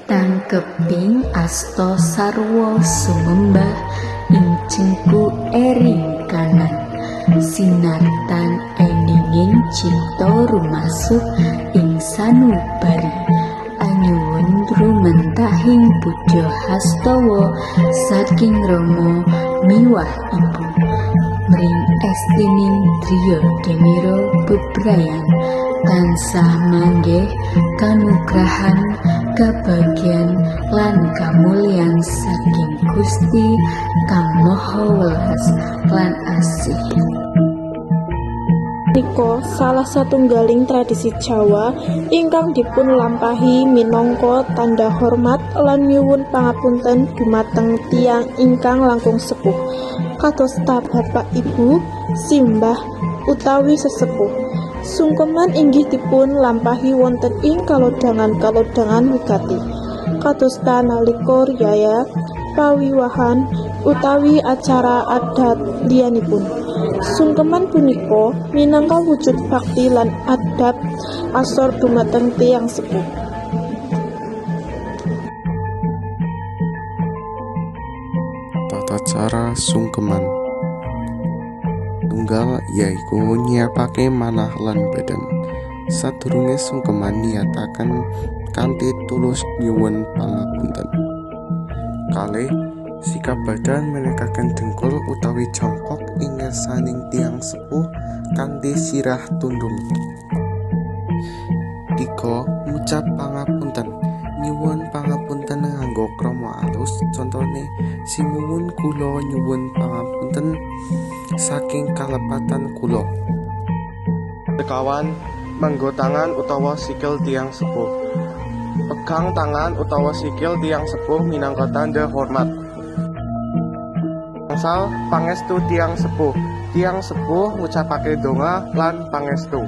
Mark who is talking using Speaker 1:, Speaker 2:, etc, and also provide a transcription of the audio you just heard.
Speaker 1: Tangkeping asta sarwa sumembah ing cengku ering kanan, sinartan eninging cipta rumasuk ing sanubari. Anyuwun rumentahing puja hastawa saking Rama miwah ibu mring estining driya demira bebrayan tansah manggih kanugrahan kabagyan lan kamulyan saking Gusti Kang Maha Welas lan Asih.
Speaker 2: Punika salah satunggaling tradisi Jawa ingkang dipunlampahi minangka tandha hormat lan nyuwun pangapunten dumateng tiyang ingkang langkung sepuh, kadosta bapak ibu, simbah, utawi sesepuh. Sungkeman inggih dipun lampahi wonten ing kalodhangan-kalodhangan wigati, kadosta nalika riyaya, pawiwahan, utawi acara adat liyanipun. Sungkeman punika minangka wujud bakti lan adhap asor dumateng tiyang sepuh.
Speaker 3: Tata cara sungkeman tunggal yaiku nyiapake manah lan badan. Sadurunge sungkeman niataken kanthi tulus nyuwun pangapunten. Kalih, sikap badan menekaken dengkul utawi jongkok ing ngarsaning tiyang sepuh kanthi sirah tundung. Tiga, ngucap pangapunten. Nyuwun pangapunten nganggo krama alus, contone sinuwun kula nyuwun pangapunten saking kalepatan kula.
Speaker 4: Sekawan, manggo tangan utawa sikil tiyang sepuh. Pegang tangan utawa sikil tiyang sepuh minangka tandha hormat. Angsal pangestu tiyang sepuh. Tiyang sepuh ngucapake donga lan pangestu.